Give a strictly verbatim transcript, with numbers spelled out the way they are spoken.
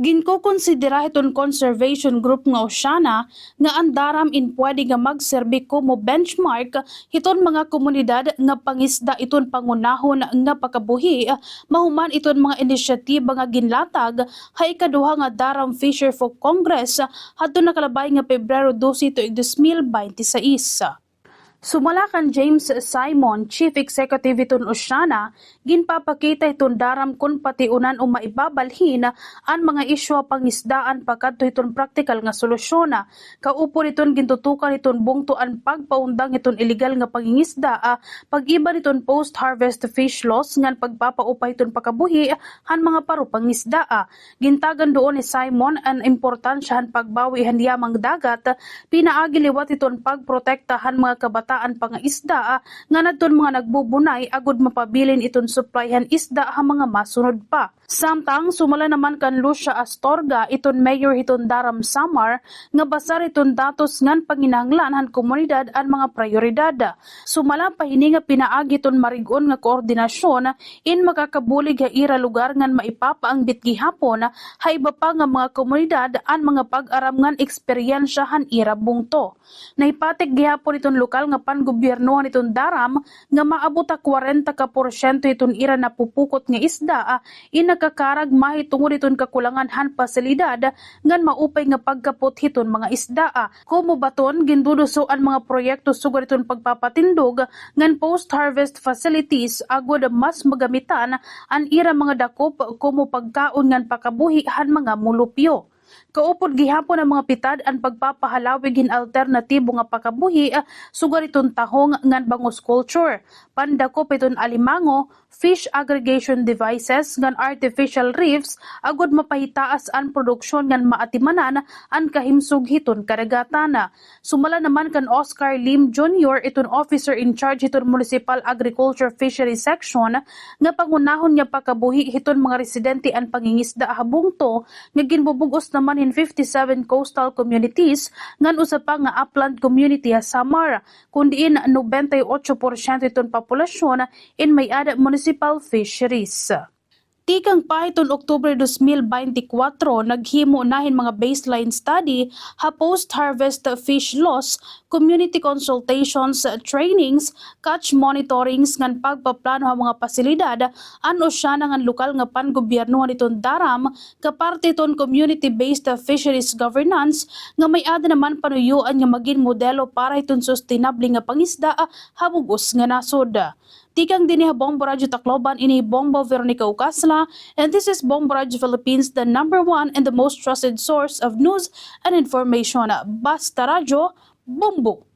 Ginkokonsidera hiton conservation group nga OCEANA nga an daram in pwede nga magserbi komo benchmark hiton mga komunidad nga pangisda iton pangunahon nga pakabuhi mahuman iton mga inisyatiba nga ginlatag ha ikaduha nga Daram Fisher Folk Congress hadto nakalabay nga Pebrero dose tuig dos mil baynte sais. Sumala kan James Simon, Chief Executive hiton OCEANA, ginpapakita hiton daram kon patiunan o maibabalhin an mga isyu ha pangisdaan pakadto hiton praktikal nga solusyon. Kaupod hiton gintutukan hiton bungto an pagpaundang hiton ilegal nga pangingisda, pag-iban hiton post-harvest fish loss ngan pagpapaupay hiton pakabuhi han mga paro pangisda. Gintagan duon ni Simon an importansya han pagbawi han yamang dagat, pinaagi liwat hiton pagprotekta han mga kabataan pangisda ngan adton mga nagbubunay agod mapabilin iton supply han isda ha mga masunod pa. Samtang sumala naman kan Lucia Astorga, iton mayor hiton Daram, Samar, nga basar hiton datos ngan panginahanglan han komunidad an mga prayoridad. Sumala pa hini nga pinaagi hiton marig-on nga koordinasyon in makakabulig ha ira lugar ngan maipapaangbit gihapon ha iba pa nga mga komunidad an mga pag-aram ngan eksperyensya han ira bungto. Nahipatik gihapon hiton lokal nga pangobyernohan hiton Daram nga maabot ha kwarenta ka porsyento hiton ira napupukot nga isda in nakakaragmay tungod hiton kakulangan han pasilidad ngan maupay nga pagkapot hiton mga isda. Komo baton, ginduduso an mga proyekto sugad hiton pagpapatindog ngan post-harvest facilities agod mas magamitan an ira mga dakop komo pagkaon ngan pakabuhi han mga mulupyo. Kaupod gihapon an mga pitad an pagpapahalawig hin alternatibo nga pakabuhi, sugad hiton tahong ngan bangus culture, pandakop hiton alimango, fish aggregation devices ngan artificial reefs agod mapahitaas an produksyon ngan maatimanan an kahimsog hiton kadagatan. Sumala naman kan Oscar Lim Junior, iton officer in charge hiton Municipal Agriculture Fishery Section, nga pangunahon nga pakabuhi hiton mga residente an pangingisda ha bungto nga ginbubug-os naman hin fifty-seven coastal communities ngan usa pa nga upland community ha Samar, kun diin nobenta y ocho porsyento hiton populasyon in may-ada municipal fisheries. Tikang pa hiton Oktubre dos mil baynte kwatro, naghimo na hin mga baseline study ha post-harvest fish loss, community consultations, trainings, catch monitorings ngan pagpaplano ha mga pasilidad an OCEANA ngan lokal nga pangobyernohan hiton Daram, kaparte hiton community-based fisheries governance nga may-ada naman panuyoan nga magin modelo para hiton sustenable nga pangisda ha bug-os nga nasod. Tikang dinhi ha Bombo Radyo Tacloban, ini hi Bombo Veronica Ucasla, and this is Bombo Radyo Philippines, the number one and the most trusted source of news and information. Basta Radyo, Bombo!